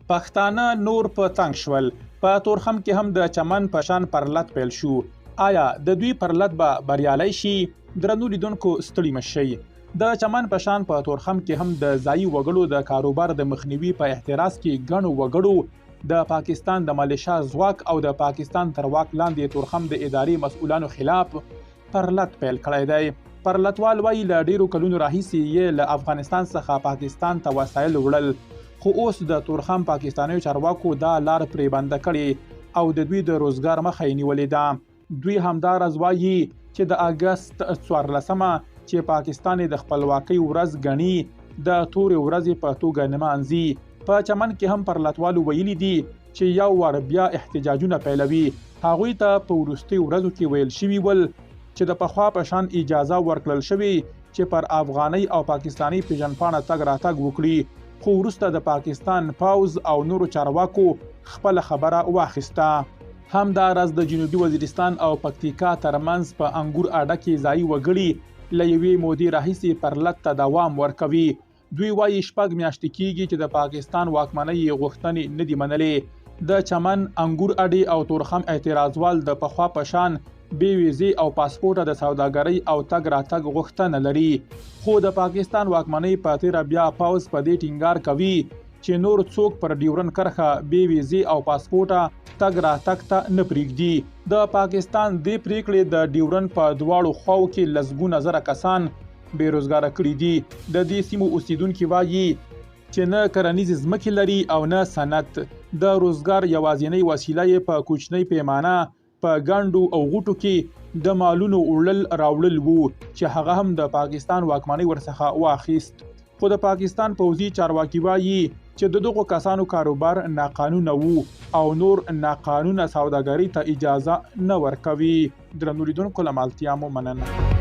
پښتانه نور په تنګ شول. په تورخم کې هم د چمن په شان پرلت پیل شو. آیا د دوی پرلت به بریالی شي؟ درنو لیدونکو ستړي مه شئ. د چمن په شان په تورخم کې هم د ځایي وګړو د کاروبار د مخنیوي په اعتراض کې ګڼو وګړو د پاکستان د ملیشا ځواک او د پاکستان تر واک لاندې تورخم د ادارې مسؤلانو خلاف پرلت پیل کړی دی. پرلتوال وایي له ډیرو کلونو راهیسې یې له افغانستان څخه پاکستان ته وسایل وړل، خو اوس د تورخم پاکستانیو چارواکو دا لار پرې بنده کړې او د دوی د روزګار مخه یې نیولې ده. دوی همداراز وایي چې د اګست 14مه چې پاکستان یې د خپلواکۍ ورځ ګڼي، د تورې ورځې په توګه نمانځي. په چمن کې هم پرلتوالو ویلي دي چې یو وار بیا احتجاجونه پیلوي. هغوی ته په وروستیو ورځو کې ویل شوي ول چې د پخوا په شان اجازه ورکړل شوې چې پر افغانۍ او پاکستانۍ پیژندپاڼه تګ راتګ وکړي، خو وروسته د پاکستان پوځ او نورو چارواکو خپله خبره واخیسته. همداراز د جنوبي وزیرستان او پکتیکا ترمنځ په انګور اډه کې ځایي وګړي له یوې مودې راهیسې پرلت ته دوام ورکوي. دوی وايي شپږ میاشتې کیږي چې د پاکستان واکمنۍ یې غوښتنې نه دي منلې. د چمن، انګور اډې او تورخم اعتراضوال د پخوا په شان بې ویزې او پاسپورټه د سوداګرۍ او تګ راتګ غوښتنه لري، خو د پاکستان واکمنۍ په تېره بیا پوځ په دې ټینګار کوي چې نور څوک پر ډیورن کرښه بې ویزې او پاسپورټه تګ راتګ ته نه پرېږدي. د پاکستان دې پرېکړې د ډیورن په دواړو خواو کې لسګونه زره کسان بې روزګاره کړي دي. د دې سیمو اوسېدونکي وايي چې نه کرنیزې ځمکې لري او نه صنعت. د روزګار یوازینۍ وسیله یې په کوچنۍ پیمانه په ګنډو او غوټو کې د مالونو وړل راوړل وو چې هغه هم د پاکستان واکمنۍ ورڅخه واخیست. خو د پاکستان پوځي چارواکي وايي چې د دغو کسانو کاروبار ناقانونه وو او نور ناقانونه سوداګرۍ ته اجازه نه ورکوي. درنو لیدونکو له مالتیا مو مننه.